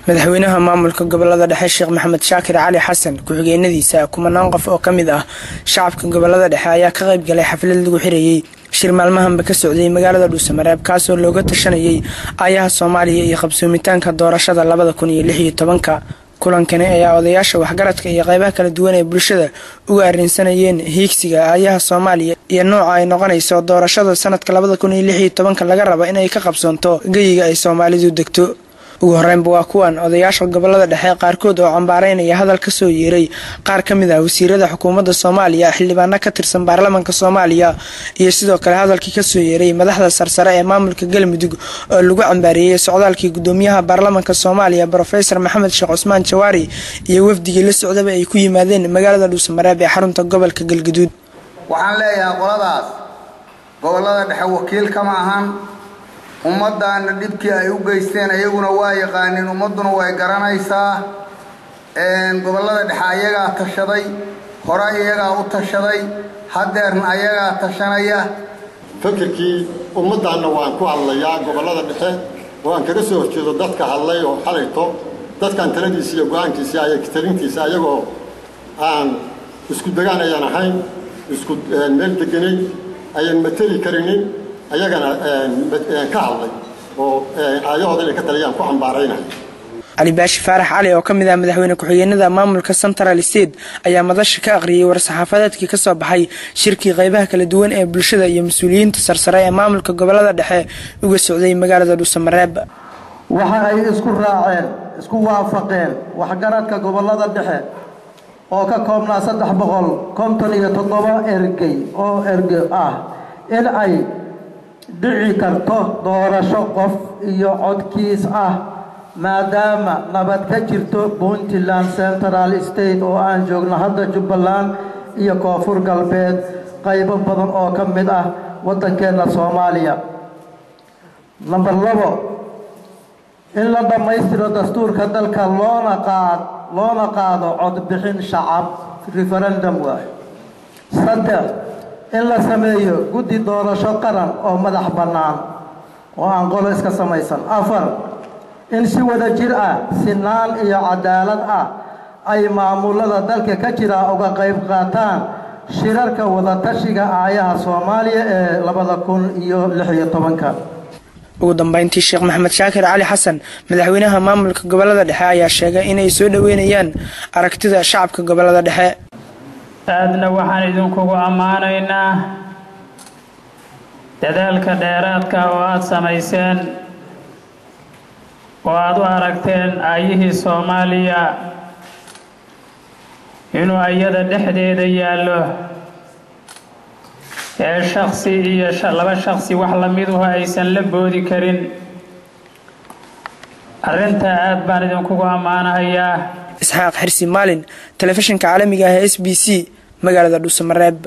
Madaxweynaha maamulka gobolada dhexe Sheekh Maxamed Shaakir Cali Xasan, ku-xigeenadiisa, kumanaan qof oo ka mid ah shacabka gobolada dhexe ayaa ka qayb galay xaflad lagu xirayey shir maalmahanba ka socday magaalada Dhuusamareeb, kaasoo looga tashanayay aayaha Soomaaliya iyo qabsoomitaanka doorashada 2016-ka. Kulankani ayaa odayaasha waxgaradka iyo qeybaha kala duwan ee bulshada uga arrinsanayeen hiigsiga aayaha Soomaaliya iyo nooca ay noqonayso doorashada sanadka 2016-ka laga rabo inay ka qabsoonto geyiga ay Soomaalidu degto. Ugu horeynba waa kuwan odayaasha gobolada dhexe qaarkood oo cambaareynaya hadal ka soo yeeray qaar ka mid ah wasiirada xukuumadda Soomaaliya, xildhibaano ka tirsan baarlamaanka Soomaaliya, iyo sidoo kale hadalkii kasoo yeeray madaxda sarsare ee maamulka Galmudug oo lagu cambaareeyey socdaalkii gudoomiyaha baarlamaanka Soomaaliya Brofesor Maxamed Sheekh Cusmaan Jawaari iyo wafdigii la socdaba ay ku yimaadeen magaalada Dhuusamareeb ee xarunta gobolka Galgaduud. Waxaan leeyahay qoladaas gobolada dhexe wakiil kama ahan. Ummaddaana dhibkii ay u geysteen iyaguna waa yaqaaniin, ummadduna way garanaysaa. Gobollada dhexe ayagaa tashaday, hore iyagaa u tashaday, haddeerna ayagaa tashanaya. Fikirkii ummaddaanna waan ku hadlayaa gobollada dhexe oo aan kaga soo horjeedo dadka hadlay oo xalayto dadkan taladiisa iyo go-aankiisa ay talintiisa, ayagoo aan isku degaan ayaan ahayn, isku meel deganayn, ayaan mateli karinin, ayagana ka hadlay oo aayahooda inay ka taliyaan ku cambaaraynahay. Cali Baashi Faarax Cali oo ka mid ah madaxweyne ku-xigeenada maamulka Central State ayaa madasha ka aqriyay war-saxaafadeedkii kasoo baxay shirkii qeybaha kala duwan ee bulshada iyo mas-uuliyiinta sarsare ee maamulka gobolada dhexe uga socday magaalada Dhuusamareeb. Waxa ay isku raaceen, isku waafaqeen waxgaradka gobolada dhexe oo ka koobnaa 357 ergey oo erge ah in ay dhici karto doorasho qof iyo codkiis ah, maadaama nabad ka jirto Puntland, Central State oo aan joogno hadda, Jubbaland iyo Koonfur Galbeed, qaybo badan oo ka mid ah waddankeenna Soomaaliya. Number 2, in la dhammaystiro dastuurka dalka loona qaado codbixin shacab, referendum waay. 3, in la sameeyo guddi doorasho qaran oo madax bannaan oo aan qolo iska samaysan. 4, in si wada jir ah, sinaan iyo cadaalad ah ay maamulada dalka ka jira uga qayb qaataan shirarka wadatashiga aayaha Soomaaliya ee 2016-ka. Ugu dambeyntii, Sheekh Maxamed Shaakir Cali Xasan, madaxweynaha maamulka gobolada dhexe, ayaa sheegay inay soo dhoweynayaan aragtida shacabka gobolada dhexe. Aadna waxaan idinkugu ammaanaynaa dadaalka dheeraadka oo aada samayseen oo aada u aragteen aayihii Soomaaliya inuu iyada dhexdeeda yaallo ee shaksi iyo laba shaksi wax lamiduhu aysan la boodi karin. Arrintaa aad baan idinkugu ammaanahayaa. Isxaaq Xirsi Maalin, telefishinka caalamiga ah ee SBC, magaalada Dhuusamareeb.